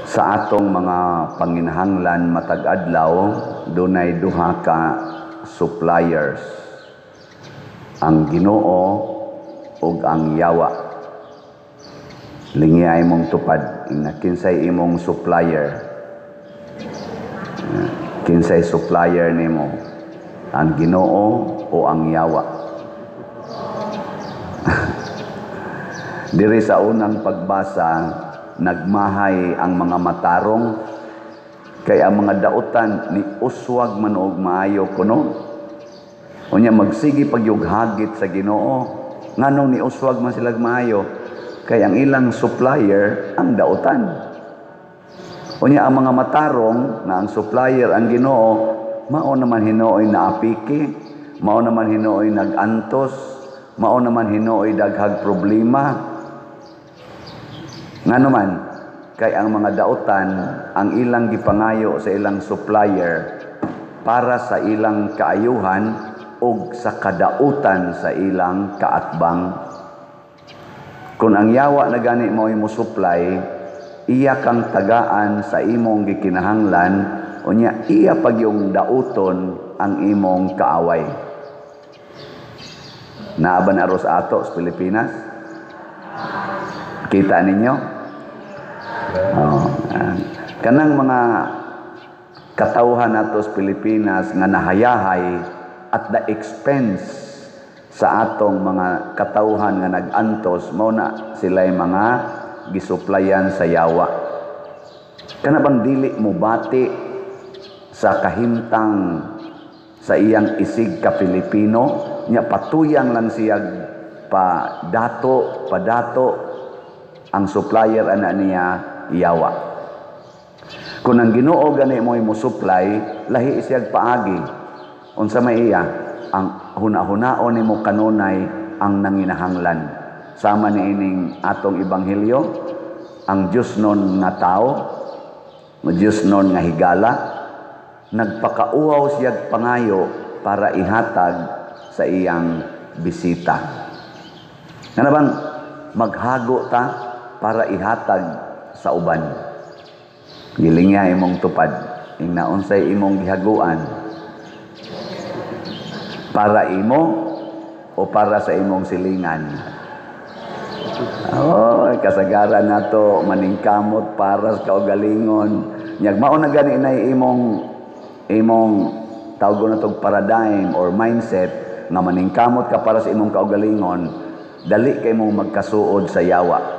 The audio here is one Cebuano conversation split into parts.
Sa atong mga panginahanglan matag adlaw, dunay duha ka suppliers: ang Ginoo ug ang yawa. Lingya imong tupad, ingna kinsay imong supplier? Kinsay supplier nimo? Ang Ginoo o ang yawa? Diri sa unang pagbasa, nagmahay ang mga matarong kay ang mga dautan ni uswag man og maayo kuno. Unya magsige pagyughagit sa Ginoo. Nganong ni uswag man sila maayo? Kay ang ilang supplier ang dautan. Unya ang mga matarong nga ang supplier ang Ginoo, mao naman hinuoy naapiki, mao naman hinuoy nagantos, mao naman hinuoy daghag problema. Ngano man? Kay ang mga dautan, ang ilang gipangayo sa ilang supplier para sa ilang kaayuhan ug sa kadautan sa ilang kaatbang. Kung ang yawa na gani mo mo supply, iya kang tagaan sa imong gikinahanglan, unya iya pagyung dauton ang imong kaaway. Naa ba na aros ato sa Pilipinas? Kita ninyo? Oh, kanang mga katawhan nato sa Pilipinas nga nahayahay at the expense sa atong mga katawhan nga nag-antos, mao na sila'y mga gisuplayan sa yawa. Kana bang dili mo bati sa kahimtang sa iyang isig ka Pilipino, nya patuyang lang siya pa dato, padato ang supplier ana niya yawa. Kung ang Ginoo gani mo mo supply, lahi siyag paagi. Unsa may iya? Ang huna-hunaon nimo kanunay ang nanginahanglan. Sama ni ining atong ebanghelyo, ang Diyos nun nga tao, ang Diyos nun nga higala, nagpakauhaw siyag pangayo para ihatag sa iyang bisita. Nga bang maghago ta para ihatag sa uban. Gilingya imong tupad, ingna unsay imong gihaguan? Para imo o para sa imong silingan? Oh, kasagaran nato maningkamot para sa kaugalingon. Nyag mao na gani na imong tawag na tog paradigm or mindset nga maningkamot ka para sa imong kaugalingon, dali kay mong magkasuod sa yawa.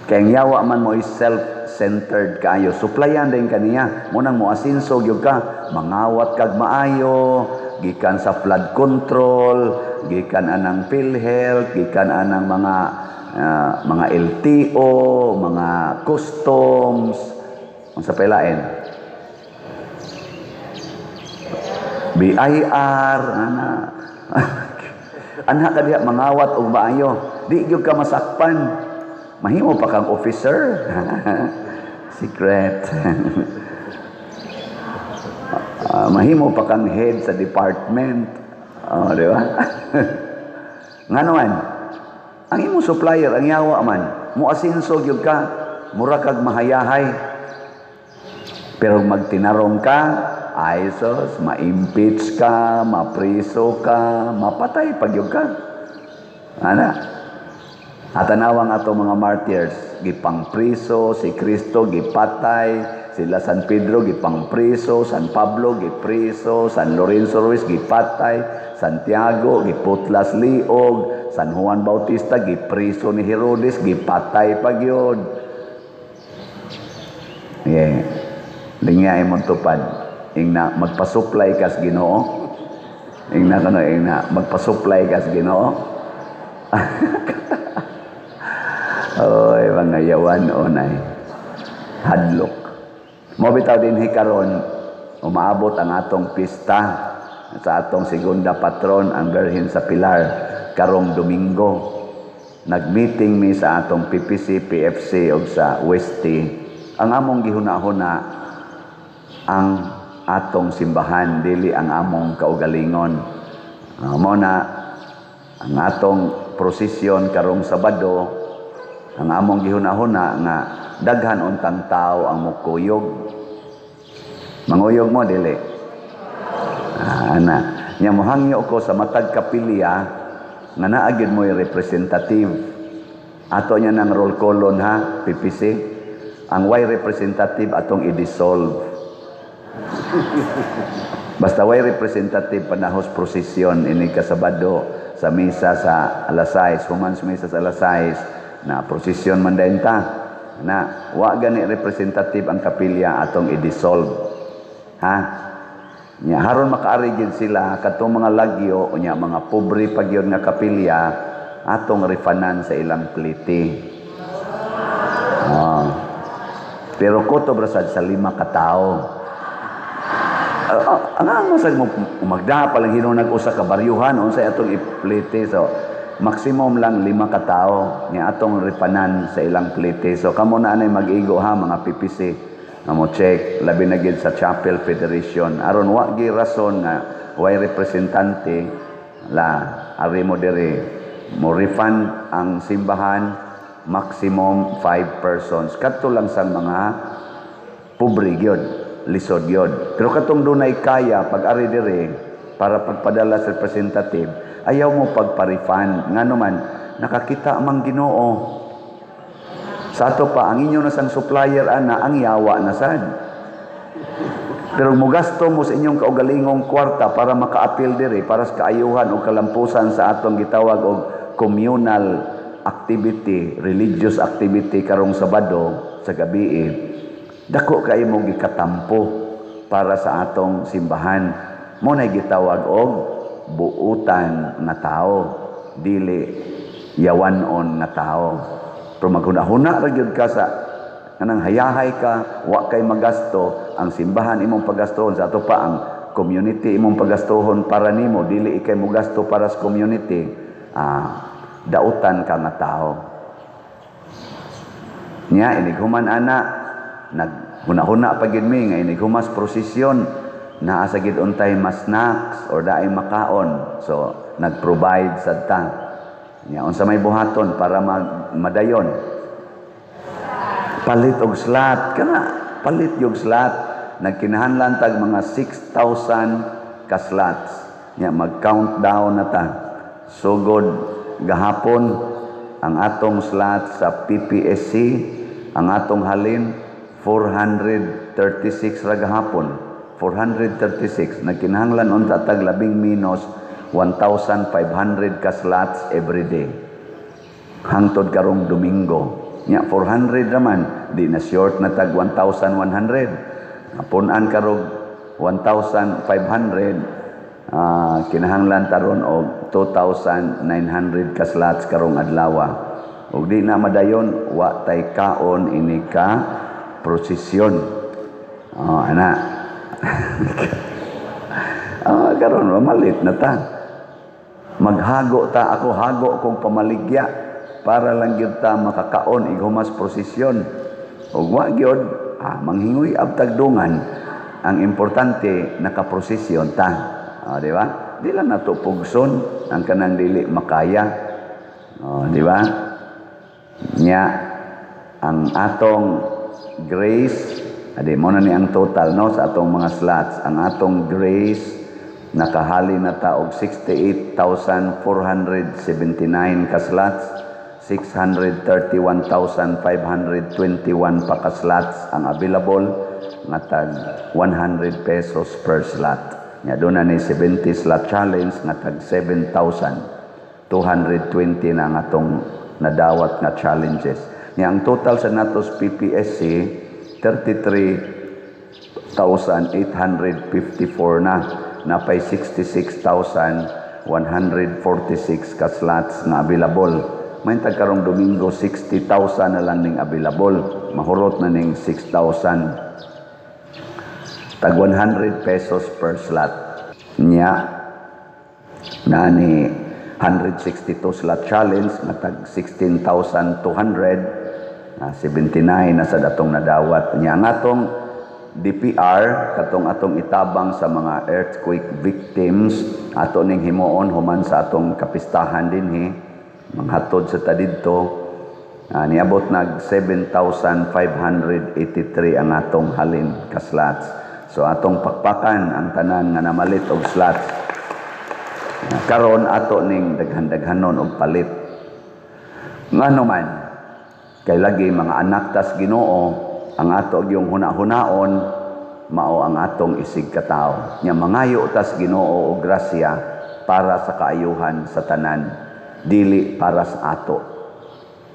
Kay ang yawa man mo is self-centered kaayo. Suplayan din kaniya. Munang mo asinso gyud ka, mangawat kag maayo, gikan sa flood control, gikan anang PhilHealth, gikan anang mga LTO, mga customs, unsa pa ilain? BIR, ana. Anha ka diha mangawat og maayo. Di gyud ka masakpan. Mahimo pa kang officer. Secret. Mahimo pa kang head sa department. Oh, di ba? Ngano man? Ang imong supplier, ang yawa man, muasinso gyud ka, mura kag mahayahay. Pero magtinarong ka, ay sos, ma-impeach ka, mapriso ka, mapatay pag yun ka. Ana. Atanawang ato mga martyrs, gipangpriso, si Kristo gipatay, sila San Pedro gipangpriso, San Pablo gipriso, San Lorenzo Ruiz gipatay, Santiago giputlas liog, San Juan Bautista gipriso ni Herodes, gipatay pag yun. Yeah. Lingya imong tupad. Ingna magpasupply kas Ginoo. Ingna kano ingna magpasupply kas Ginoo. Oy, mga yawan onay. Hadlok. Mo bitaw din karon umaabot ang atong pista sa atong segunda patron ang Birhen sa Pilar karong Domingo. Nagmeeting mi sa atong PPC, PFC ug sa Westy. Ang among gihuna-huna ang atong simbahan, dili ang among kaugalingon. Mo na ang atong prosesyon karong Sabado, ang among gihuna-huna nga daghan untang tao ang mukuyog. Manguyog mo, dili? Ah, ana. Nya mohangyo ko sa matag kapilya nga naa gyud mo'y representative. Ato niya ng roll callon ha, PPC. Ang way representative, atong i-dissolve. Basta way representative panahos prosesyon ini kasabado sa misa sa alas 6, human sa misa sa alas 6 na prosesyon man dayon ta. Na wa gani representative ang kapilya, atong i-dissolve. Ha? Nya haron makaari gid sila katong mga lagyo, unya mga pobre pa gyud nga kapilya, atong refundan sa ilang plite. Ah. Pero kutob ra sad sa 5 ka tawo. Ang ano sa mo magda pa lang hinunag usa ka baryuhan, unsay atong iplite? So maximum lang 5 ka tawo nga atong refundan sa ilang plite. So kamo na anay mag-igo ha, mga PPC, nga mo check, labi na gid sa Chapel Federation, aron wa gi rason nga way representante la ari mo diri mo refund ang simbahan, maximum 5 persons, kadto lang sa mga pobre gyud, lisod gyud. Pero katong dunay kaya, pag ari diri para pagpadala sa representative, ayaw mo pagpa-refund, ngano man nakakita mang Ginoo. Sa ato pa, ang inyo na sang supplier ana ang yawa na sad. Pero mugasto mo sa inyong kaugalingong kwarta para makaapil diri para sa kaayuhan o kalampusan sa atong gitawag og communal activity, religious activity karong Sabado sa gabi, eh, dako kay mo gikatampo para sa atong simbahan. Mo na gitawag og buutan nga tao, dili yawanon nga tao. Pero maghuna-huna ra gyud ka sa kanang hayahay ka, wa kay magasto, ang simbahan imong pagastohon, sa ato pa ang community imong pagastohon para nimo, dili ikay mogasto para sa community, dautan ka nga tao. Nya inig human ana, naghuna-huna pa gid mi nga inig humas prosesyon naa sa gid untay mas snacks or daay makaon. So nag-provide sad ta. Nya unsa may buhaton para madayon? Palit og slot kana, palit yung slot. Nagkinahanglan tag mga 6,000 ka slots. Nya mag-countdown na ta. Sugod gahapon ang atong slot sa PPSC, ang atong halin 436 ra gahapon. 436. Nagkinahanglan unta tag labing minus 1,500 ka slots every day hangtod karong Domingo. Nya 400 naman, di na short na tag 1,100. Punan karog 1,500, kinahanglan taron og 2,900 ka slots karong adlaw. Ug di na madayon, wa tay kaon ini ka prosesyon. Oh, ana. Karon mamalit na ta. Maghago ta, ako hago kong pamaligya para lang gyud ta makakaon ighumas prosesyon. Ug wa gyud, manghingoy abtag dungan. Ang importante nakaprosesyon ta. Di ba? Di lang nato pugson ang kanang dili makaya. Oh, di ba? Nya ang atong grace, adi mo na ni ang total no sa atong mga slots. Ang atong grace, nakahali na ta og 68,479 ka slots, 631,521 pa ka slots ang available nga tag 100 pesos per slot. Nya doon na ni 70 slot challenge nga tag 7,220 na ang atong nadawat nga challenges. Nya ang total sa natos PPSC, 33,854 na, napay 66,146 ka slots nga available. May tag karong Domingo, 60,000 na lang ning available. Mahurot na ning 6,000. Tag 100 pesos per slot. Nya na ni 162 slot challenge nga tag 16,200, 79 na sa datong nadawat. Nya ang atong DPR, katong atong itabang sa mga earthquake victims, ato ning himuon human sa atong kapistahan dinhi, manghatod sa ta didto. Niabot nag 7,583 ang atong halin ka slots. So atong pakpakan ang tanan nga namalit og slots. Karon ato ning daghan-daghanon og palit. Ngano man kay lagi mga anak tas Ginoo, ang ato gyung huna-hunaon mao ang atong isig katawo. Nya mangayo tas Ginoo og grasya para sa kaayuhan sa tanan, dili para sa ato.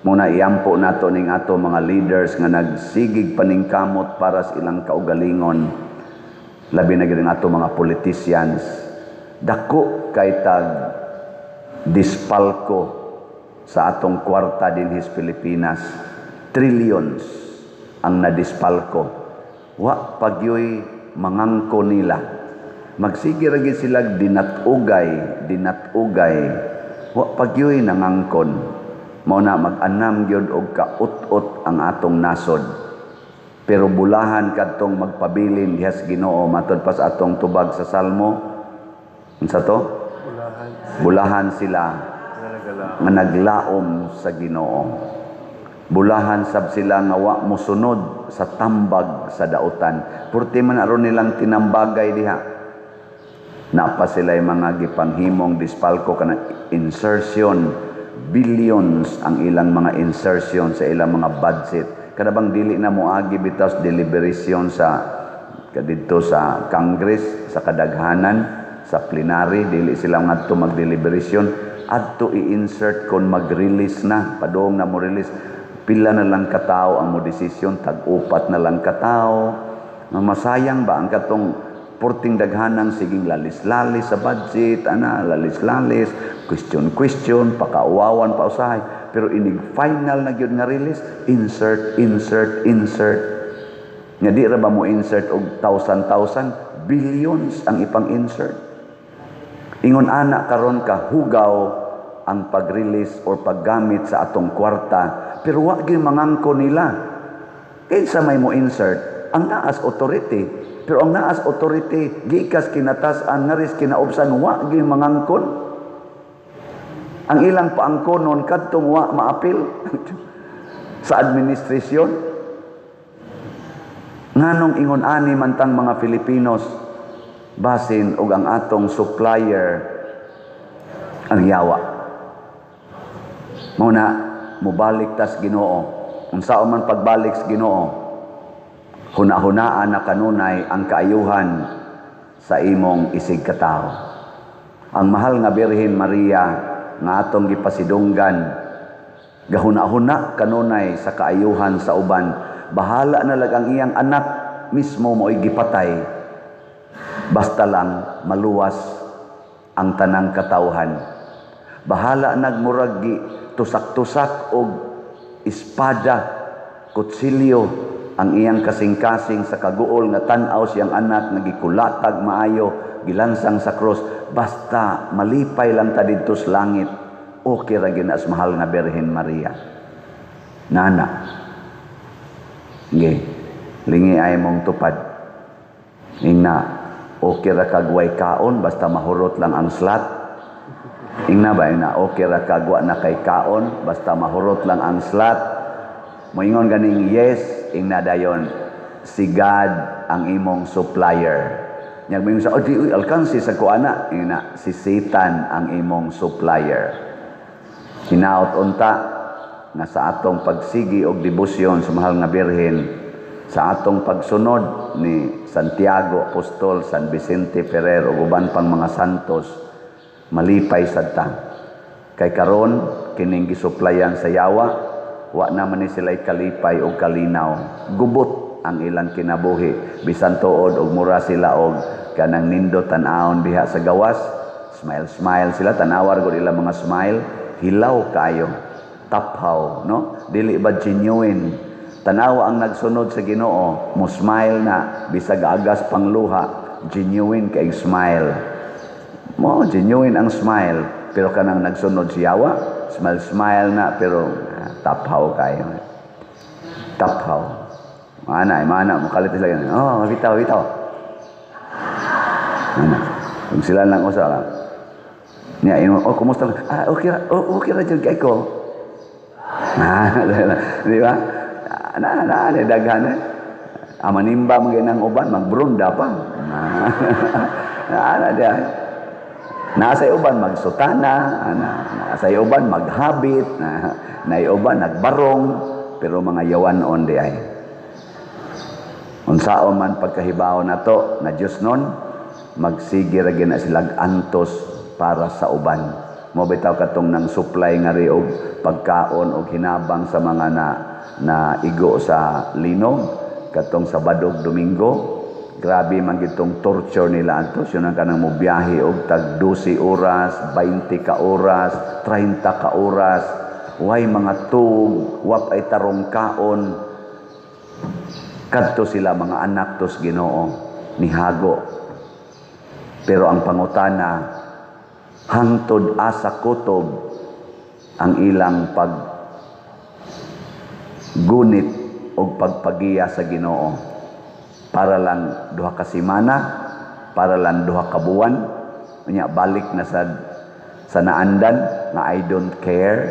Muna iampo nato ning ato mga leaders nga nagsigig paningkamot para sa ilang kaugalingon. Labi na gyud ang ato mga politicians. Dako kay tag dispalko sa atong kwarta dinhis Pilipinas. Trillions ang nadispalko. Wa pagyoy mangangko nila. Magsige ra gyud sila dinat-ugay, dinat-ugay. Wa pagyoy nangangkon. Mao na mag-anam gyud og kaut-ot ang atong nasod. Pero bulahan kadtong magpabilin diha sa Ginoo, matod pa sa atong tubag sa Salmo. Unsa to? Bulahan. Bulahan sila nga nagalaom nga naglaom sa Ginoo. Bulahan sab sila nga wa mosunod sa tambag sa dautan. Purti man aron nilang tinambagay diha. Napa sila mga gipanghimong dispalko kanang insertion, billions ang ilang mga insertion sa ilang mga budget. Kada bang dili na moagi bitaw deliberation sa kadidto sa Congress, sa kadaghanan, sa plenary, dili sila ngadto mag-deliberation, adto i-insert kon mag-release na, padung na mo release, pila na lang katao ang mo desisyon, tag-upat na lang katao. Masayang ba ang katong porting daghanang siging lalis-lalis sa budget, ana, lalis-lalis, question question, pakauwawan pa usahay, pero inig final na gyud nga release, insert, insert, insert. Nga di ra ba mo insert og thousand thousand, billions ang ipang-insert. Ingon ana karon ka hugaw ang pag-release or paggamit sa atong kwarta, pero wa gyud mangangko nila. Kinsa may mo insert? Ang naas authority. Pero ang naas authority gikas kinatas-an ngaris kinaubsan, wa gyud mangangkon. Ang ilang paangkonon kadtong wa maapil sa administrasyon. Nganong ingon ani man tang mga Filipinos, basin og ang atong supplier ang yawa. Mao na mobalik tas Ginoo. Unsaon man pagbalik sa Ginoo, huna-hunaan na kanunay ang kaayuhan sa imong isig katawo. Ang mahal nga Birhen Maria nga atong gipasidunggan, gahuna-huna kanunay sa kaayuhan sa uban. Bahala na lang ang iyang anak mismo mo'y gipatay, basta lang maluwas ang tanang katawhan. Bahala nagmurag gi tusak-tusak og espada, kutsilyo ang iyang kasing-kasing sa kaguol nga tan-aw siyang anak nga gikulatag maayo, gilansang sa cross, basta malipay lang ta didto sa langit. Okay ra gyud na sa mahal nga Birhen Maria. Nana. Sige, lingi ay mong tupad. Ingna, okay ra kag way kaon basta mahurot lang ang slot. Ingna ba, ingna, okay ra kag wa na kay kaon basta mahurot lang ang slot. Moingon ganing yes, ingna dayon, si God ang imong supplier. Nya moingon sa, "Oh, di uy, alkansi sa kuana," ingna, si Satan ang imong supplier. Hinaot unta nga sa atong pagsigi og debosyon sa mahal nga Birhen, sa atong pagsunod ni Santiago Apostol, San Vicente Ferrer ug uban pang mga santos, malipay sad ta. Kay karon kining gisuplayan sa yawa, wa naman ni sila'y kalipay og kalinaw. Gubot ang ilang kinabuhi. Bisan tuod og mura sila og kanang nindot tan-awon diha sa gawas, smile smile sila, tanawar gud ilang mga smile, hilaw kayo, taphaw, no? Dili ba genuine? Tanawa ang nagsunod sa Ginoo, mo smile na bisag agas pang luha, genuine kay smile. Mo genuine ang smile, pero kanang nagsunod si yawa, smile smile na pero taphaw kayo. Taphaw. Mana, mana, mukalit sila ganun. Oh, bitaw, bitaw. Mana. Kung sila lang usa niya, ino, "Oh, kumusta?" "Ah, okay ra, oh, okay ra jud kay ko." Di ba? Na na na daghan eh. Amanimba man ang uban, magbrunda pa. Na na diay. Nasa uban magsutana, ana, nasa uban maghabit, na naay uban nagbarong, pero mga yawan-on di ay. Unsaon man pagkahibaw nato na Diyos nun, magsige ra gyud na silag antos para sa uban. Mo bitaw katong nang supply nga ri og pagkaon og hinabang sa mga na na igo sa linog katong Sabado ug Domingo. Grabe man gitong torture nila antos yun ang kanang mobiyahe og tag 12 oras, 20 ka oras, 30 ka oras, way mga tug, wap ay tarong kaon. Kadto sila, mga anak tos Ginoo, nihago. Pero ang pangutana, hangtod asa kutob ang ilang pag gunit og pagpagiya sa Ginoo? Para lang duha ka semana, para lang duha ka buwan, unya balik na sa naandan nga "I don't care"?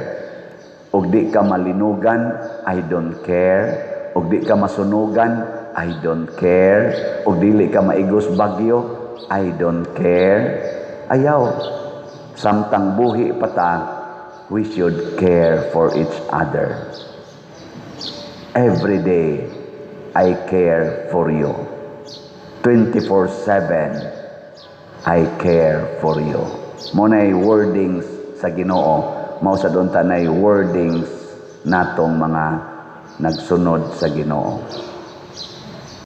Og di ka malinugan, "I don't care." Og di ka masunugan, "I don't care." Og dili ka maigos bagyo, "I don't care." Ayaw. Samtang buhi pa ta, we should care for each other. Every day, I care for you. 24/7, I care for you. Mo na'y wordings sa Ginoo, mao sa doon tanay wordings natong mga nagsunod sa Ginoo.